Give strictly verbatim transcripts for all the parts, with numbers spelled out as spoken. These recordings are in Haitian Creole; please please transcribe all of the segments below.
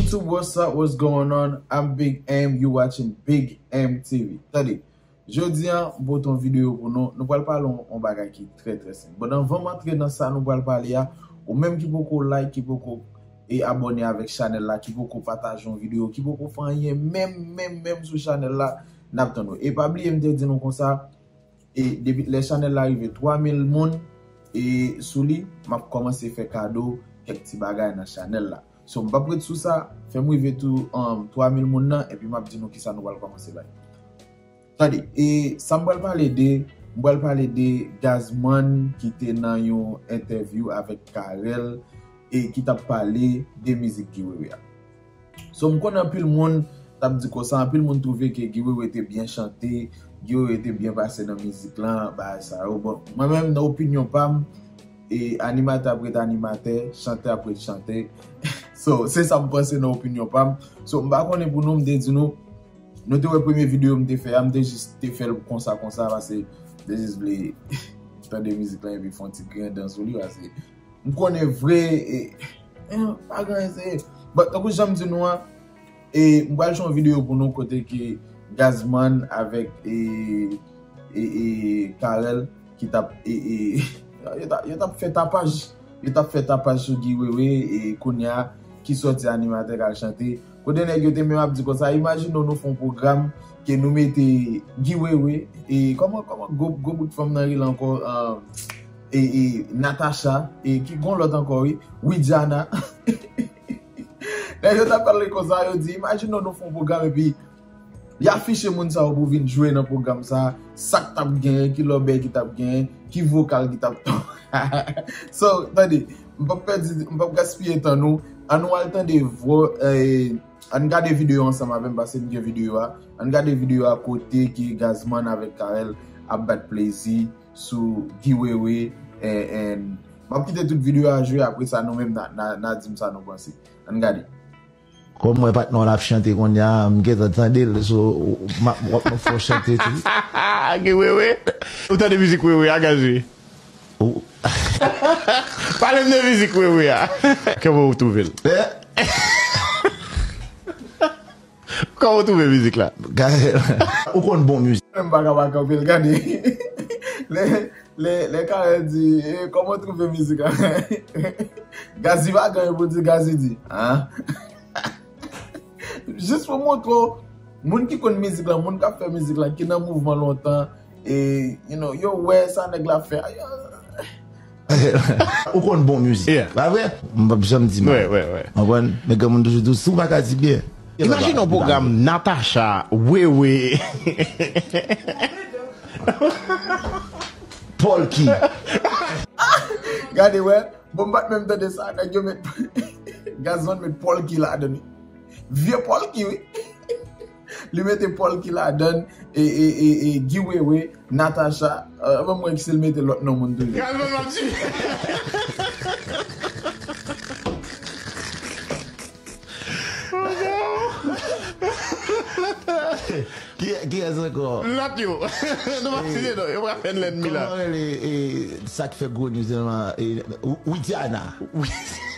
YouTube, what's up, what's going on? I'm Big M, you watching Big M T V. Tande, jodi a, m pote yon videyo pou nou. Nou pral pale yon, yon bagay ki trè, trè senp. Bon, anvan m antre nan sa nou pral pale a, ou menm ki poko like, ki poko e abòne avèk chanèl la, ki poko pataje yon videyo, ki poko fè anyen, menm, menm, menm sou chanèl la, n ap tann ou. E pa bliye, m te di nou konsa, e depi lè chanèl la rive twa mil moun e sou li, m ap kòmanse fè kado kèk ti bagay nan chanèl la. So, m p ap ret sou sa, fè m rive tou, um, twa mil moun nan, epi m ap di nou kisa nou pral kòmanse bay. Tande, e sa m pral pale de, m pral pale de Gazman ki te nan yon entèvyou avèk Carel e ki t ap pale de mizik Guy Wewe a. So, m konnen anpil moun t ap di konsa, anpil moun twouve ke Guy Wewe te byen chante, Guy Wewe te byen pase nan mizik lan, bagay sa yo. Bon, mwen menm, nan opinyon pa m, e animatè ap ret animatè, chantè ap ret chantè. So, se sa m panse nan opinyon pa m. So, m pa konnen pou nou, m te di nou, nou te wè premye videyo m te fè a, m te jis te fè l konsa, konsa, paske m te jis vle tande mizik lan epi fè yon ti griyen dan sou li, paske m konnen vre, e, e, pa gen anyen serye. But, tankou jan m di nou an, e, m pral fè yon videyo pou nou kote ke Gazman avèk, e, e, e, Carel ki t ap, e, e, yo t ap, yo t ap fè tapaj. Yo t ap fè tapaj sou Guy Wewe, e, kounye a, ki sòti animatè k al chante. Kote nèg yo te menm ap di konsa, imajine w nou fè yon pwogram ke nou mete Guy Wewe, e, kòman, kòman gwo, gwo bout fanm nan rele ankò, e, e, Natacha, e, ki gon lòt ankò, wi, Widiana. Nèg yo t ap pale konsa, yo di, imajine w nou fè yon pwogram epi li afiche moun sa yo pou vin jwe nan pwogram sa, sa k t ap genyen, ki lòbèy ki t ap genyen, ki vokal ki t ap tonbe. So, tande, m p ap pèdi, m p ap gaspiye tan nou. Ann nou al tande vo, e, ann gade videyo ansanm avè m, paske m gen videyo a. Ann gade videyo a kote ke Gazman avèk Carel ap bat plezi sou Guy Wewe, e, e, m ap kite tout videyo a jwe, apre sa nou menm n a, n a, n a di m sa nou panse. Ann gade. Kòm m wè patnè w la ap chante kounye a, m gentan tande l, so, m ap, w ap fè w chante tou. Guy Wewe. Ou tande mizik Wewe a, Gazman? Ou- Pale m de mizik Wewe a. Kòman ou twouve l? Eh? Kòman ou twouve mizik la? Gade, ou konn bon mizik. Mwen m pa ka pa kanpe l, gade. Lè, lè, lè Carel di, e, kòman w twouve mizik la? Gazzy pa gen anyen pou di, Gazzy di, ah. Jis pou montre w, moun ki konn mizik lan, moun k ap fè mizik lan, ki nan mouvman lontan, e, you know, yo wè sa nèg la fè a, yo, ou konn bon mizik. Yeah. Pa vre? M p ap janm di mal. Wè, wè, wè. Konprann? Men gen moun toujou di, si w pa ka di byen. Imajine yon pwogram Natacha, Wewe. Polky. Gade, wè. Bon, m pa t menm tande sa. Nèg yo met, Gazman met Polky ladan l. Vye Polky, wi. Li mete Polky ladan, e, e, e, e, Guy Wewe, Natacha, e, ban m wè si l mete lòt non moun toujou. Gazman m ap di. Ki, kiyès ankò? Lòt yo. Nou pa site non, yo pa fè n lènmi la. Kòman rele, e, sa k fè gwo news la, e, Wi-, Widiana. Wi.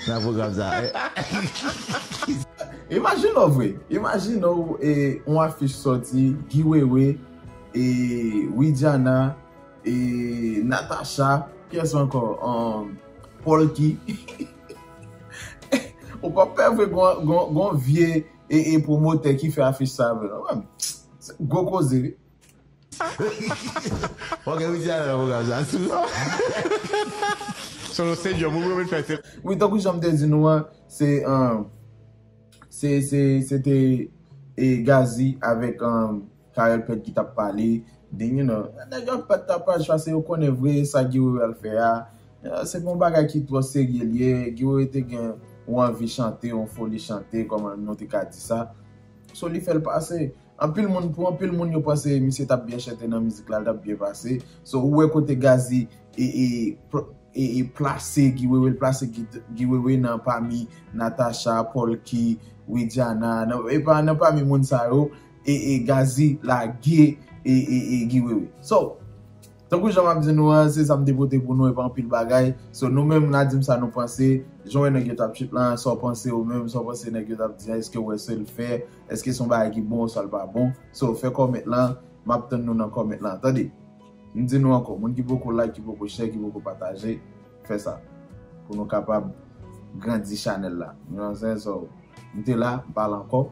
Nan pwogram sa. Imajine w vre. Imajine w, e, yon afich sòti, Guy Wewe, e, Widiana, e, Natacha, kiyès ankò? Um, Polky. Ou p ap pè vre gon, gon, gon vye, e, e, pwomotè ki fè afich sa vre, non? Wè, se gwo koze, wi. Ok, Widiana nan pwogram sa tou. Solo stadium, ou mwen fè se. Wi, tankou jan m te di nou an, se, um, se, se, se te, e, Gazzy avèk, um, Carel Pèt ki t ap pale. Then, you know, nèg yo ap bat tapaj paske yo konnen vre sa Guy Wewe al fè a. Eh, se pa yon bagay ki twò serye l ye. Guy Wewe te gen yon anvi chante, yon foli chante, kòman nou te ka di sa. So, li fè l pase. Anpil moun, pou anpil moun, yo panse misye t ap byen chante nan mizik la, l t ap byen pase. So, ou wè kote Gazzy e, e, pl-, e, e plase Guy Wewe, l plase Guy, Guy Wewe nan pami Natacha, Polky, Widiana, nan, e pa nan pami moun sa yo, e, e Gazzy lage, e, e, e Guy Wewe. So, Tankou jan m ap di nou an, se sa m te pote pou nou, e pa anpil bagay. So, nou menm, n a di m sa nou panse. Jan w wè nèg yo t ap trip lan, sa w panse ou menm, sa w panse nèg yo t ap di an, èske w wè se l fè, èske se yon bagay ki bon, sa l pa bon. So, fè kòmèt lan, m ap tann nou nan kòmèt lan. Tande, m di nou ankò, moun ki poko like, ki poko share, ki poko pataje, fè sa. Pou nou kapab grandi chanèl la. You know what I'm saying? So, m te la, m pale ankò.